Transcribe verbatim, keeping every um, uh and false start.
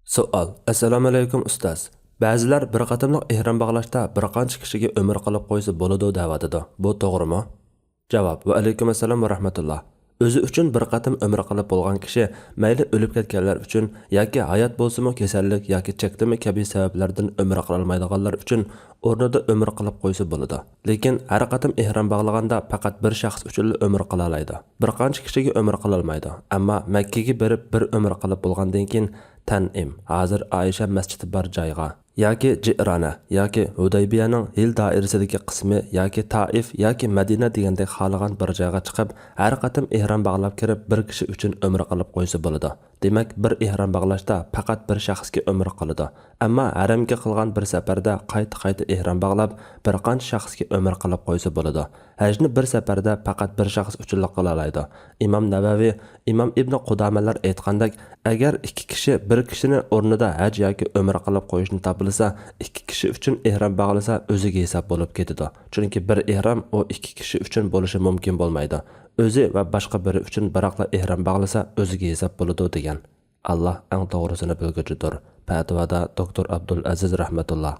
سوئال. ئەسسالامۇئەلەيكۇم ئۇستاز. بەزىلەر بىر قېتىملىق ئېھرام باغلاشتا بىر قانچە كىشىگە ئۆمرە قىلىپ قويسا بولىدۇ دەۋاتىدۇ. بۇ توغرىمۇ؟ جاۋاب. ۋەئەلەيكۇم ئەسسالام ۋە رەھمەتۇللا. ئۆزى ئۈچۈن بىر قېتىم ئۆمرە قىلىپ بولغان كىشى مەيلى ئۆلۈپ كەتكەنلەر ئۈچۈن ياكى ھايات بولسىمۇ كېسەللىك ياكى چەكلىمە كەبى سەۋەبلەردىن ئۆمرە قىلالمايدىغانلار ئۈچۈن ئورنىدا ئۆمرە قىلىپ قويسا بولىدۇ. لېكىن ھەر قېتىم ئېھرام باغلىغاندا پەقەت بىر شەخس ئۈچۈنلا ئۆمرە قىلالايدۇ. بىر قانچە كىشىگە ئۆمرە قىلالمايدۇ. ئەمما مەككىگە بېرىپ بىر ئۆمرە قىلىپ بولغاندىن كېيىن تەنئىم، ھازىر ئائىشە مەسچىتى بار جايغا، ياكى جىئرانە، ياكى ھۇدەيبىيەنىڭ ھىل دائىرىسىدىكى قىسمى، ياكى تائىف، ياكى مەدىنە دېگەندەك خالىغان بىر جايغا چىقىپ، ھەر قېتىم ئېھرام باغلاپ كىرىپ، بىر كىشى ئۈچۈن ئۆمرە قىلىپ قويسا بولىدۇ. دېمەك، بىر ئېھرام باغلاشتا پەقەت بىر شەخسكە ئۆمرە قىلىدۇ. ئەمما ھەرەمگە قىلغان بىر سەپەردە قايتا-قايتا ئېھرام باغلاپ، بىر قانچە شەخسكە ئۆمرە قىلىپ قويسا بولىدۇ. ھەجنى بىر سەپەردە پەقەت بىر شەخس ئۈچۈنلا قىلالايدۇ. ئىمام نەۋەۋى، ئىمام ئىبنى قۇدامەلەر ئېيتقاندەك، ئەگەر ئىككى كىشى بىر كىشىنى ئورنىدا ھەج ياكى ئۆمرە قىلىپ قويۇشنى تاپىلىسا، ئىككى كىشى ئۈچۈن ئېھرام باغلىسا ئۆزىگە ھېساب بولۇپ كېتىدۇ. چۈنكى بىر ئېھرام ئۇ ئىككى كىشى ئۈچۈن بولۇشى مۇمكىن بولمايدۇ. ئۆزى ۋە باشقا بىرى ئۈچۈن بىراقلا ئېھرام باغلىسا ئۆزىگە ھېساب بولىدۇ دېگەن. ئاللا ئەڭ توغرىسىنى بىلگۈچىدۇر. پەتىۋادا دوكتور ئابدۇل ئەزىز رەھمەتۇللا.